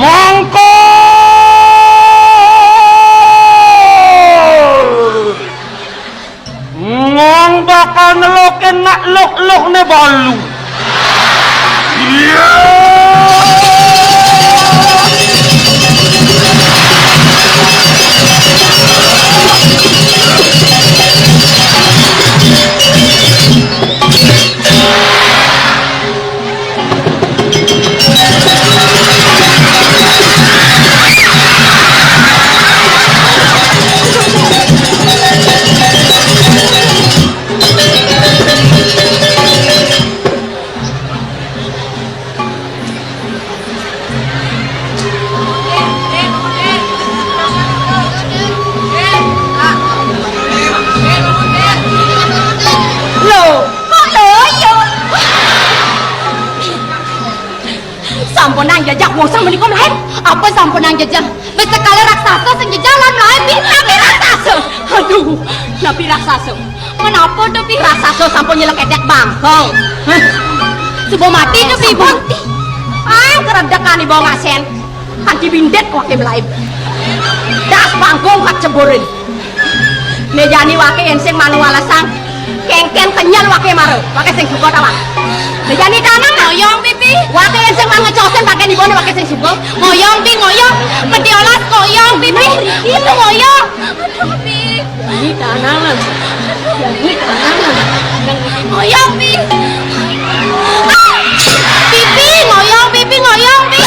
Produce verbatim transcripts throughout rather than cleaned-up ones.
Mongko ngong bakal nelokin nak lok-lok ne balu. Iya. Lho, kok loyo? Sampunang jajah wong samenika mlaib. Apa sampunang jajah? Wis sekali raksasa sing jajah lan mlaib, Pi, napi raksasa? Aduh, napi raksasa? Menapa to, Pi? Raksasa sampun nyelek edek bangkong. Hah? Suba mati to, Pi, Ibu? Mati. Ah, keredekan Ibu ngasen. Kanti bindet wake mlaib. Das bangkong kat ceburin. Mejani wake ensing manu walesang. Kengken kenyal wake mara. Wake sing suka ta, Wak? Mejani tanang, nah. Ngoyong, Pipi. Wake ensing manu ngecosen pakai dibone wake sing suka. Ngoyong, Pi, ngoyong. Mediolas ngoyong, Pipi. Itu ngoyong. Aduh, Pi. Ini tanang, nah. Ini tanang, nah. Ngoyong, Pi. Ah! Pipi ngoyong, Pipi ngoyong, Pi.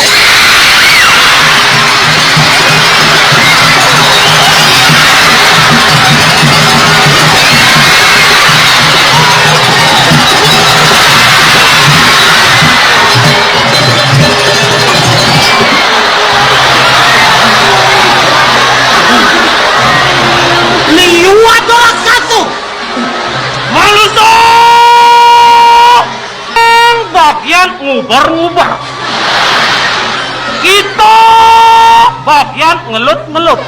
Liwat orang satu. Manusa! Bagian nguber-nguber. Kita bagian ngelut-ngelut.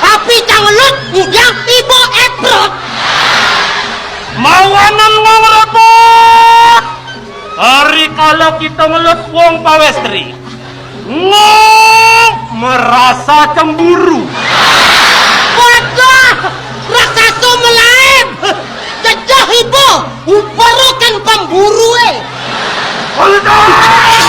Tapi cang ngelut ngudang ibu eprot. Mawanan wong repot. Hari kala kita ngelut wong pawestri. Ngong merasa cemburu. Waduh, raksasa melaib. Cecah ibu, uparukan pemburu, eh. Waduh.